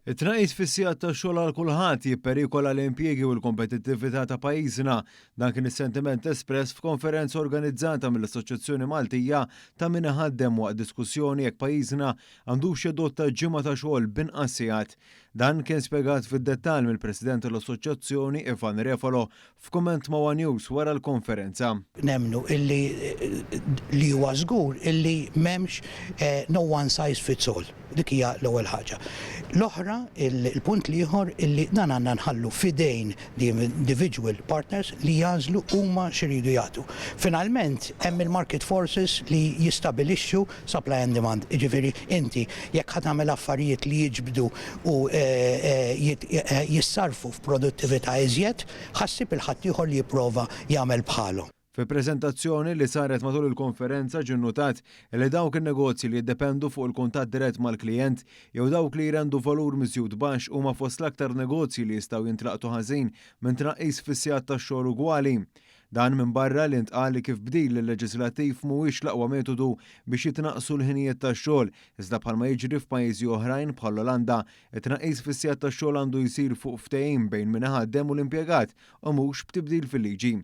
It-tnaqqis fis-sigħat tax-xogħol għal kulħadd jipperikola l-impjiegi u l-kompetittività ta' pajjiżna. Dan kien is-sentiment espress f'konferenza organizzata mill-Assoċjazzjoni Maltija ta' Min Iħaddem waqt diskussjoni jekk pajjiżna għandux jadotta ġimgħa ta' xogħol b'inqas sigħat. Dan kien spjegat fid-dettall mill-President tal-Assoċjazzjoni Ivan Refalo f'kumment ma' one News wara l-konferenza. Nemmnu illi li huwa żgur illi m'hemmx no one size fits all. Dik hija l-ewwel ħaġa. L-oħra, il-punt l-ieħor illi dan għandna nħallu f'idejn the individual partners li jagħżlu huma x'iridu jagħtu. Finalment hemm il-market forces li jistabilixxu supply and demand. Jiġifieri inti jekk ħa tagħmel affarijiet li jiġbdu u jissarrfu f'produttività iżjed, ħa ssib 'il ħaddieħor li jipprova jagħmel bħalhom. Fi preżentazzjoni li saret matul il-konferenza ġie nnutat li dawk in-negozji li jiddependu fuq il-kuntatt dirett mal-klijent jew dawk li jrendu valur miżjud baxx huma fost l-aktar negozji li jistgħu jintlaqtu ħażin minn tnaqqis fis-sigħat tax-xogħol ugwali. Dan minbarra li ntqal li kif bdil leġislattiv mhuwiex l-aqwa metodu biex jitnaqqsu l-ħinijiet tax-xogħol iżda bħalma jiġri f'pajjiżi oħrajn bħall-Olanda, it-tnaqqis fis-sigħat tax-xogħol għandu jsir fuq ftehim bejn min iħaddem u l-impjegat u mhux b'tibdil fil-liġi.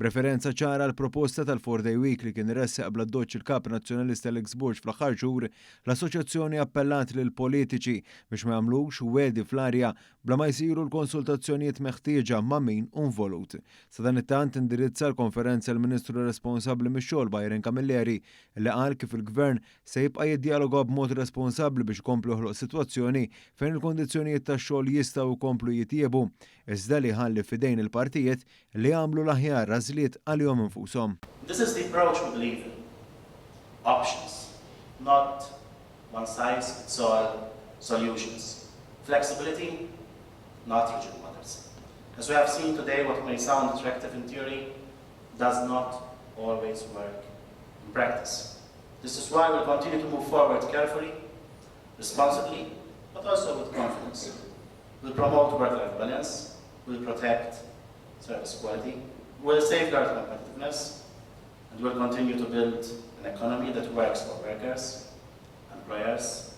B'referenza ċara għall-proposta tal-Four Day Week li kien ressaq bl-addoċċ il-Kap Nazzjonalista Alex Borg fl-aħħar xhur, l-Assoċjazzjoni appellat lill-politiċi biex ma jagħmlux wegħdi fl-arja bla ma jsiru l-konsultazzjonijiet meħtieġa ma' min hu involut. Sadanittant indirizza l-konferenza l-Ministru responsabbli mix-xogħol Byron Camilleri li qal kif il-Gvern se jibqa' jiddjaloga b'mod responsabbli biex ikompli joħloq sitwazzjoni fejn il-kundizzjonijiet tax-xogħol jistgħu jkomplu jitjiebu, iżda li jħalli f'idejn il-partijiet li jagħmlu l-aħjar għażliet għalihom infushom. This is the approach we believe in. Options, not one size fits all solutions. Flexibility, not rigid models. As we have seen today, what may sound attractive in theory does not always work in practice. This is why we'll continue to move forward carefully, responsibly, but also with confidence. We'll promote work-life balance, we'll protect service quality, we'll safeguard competitiveness, and we'll continue to build an economy that works for workers, employers,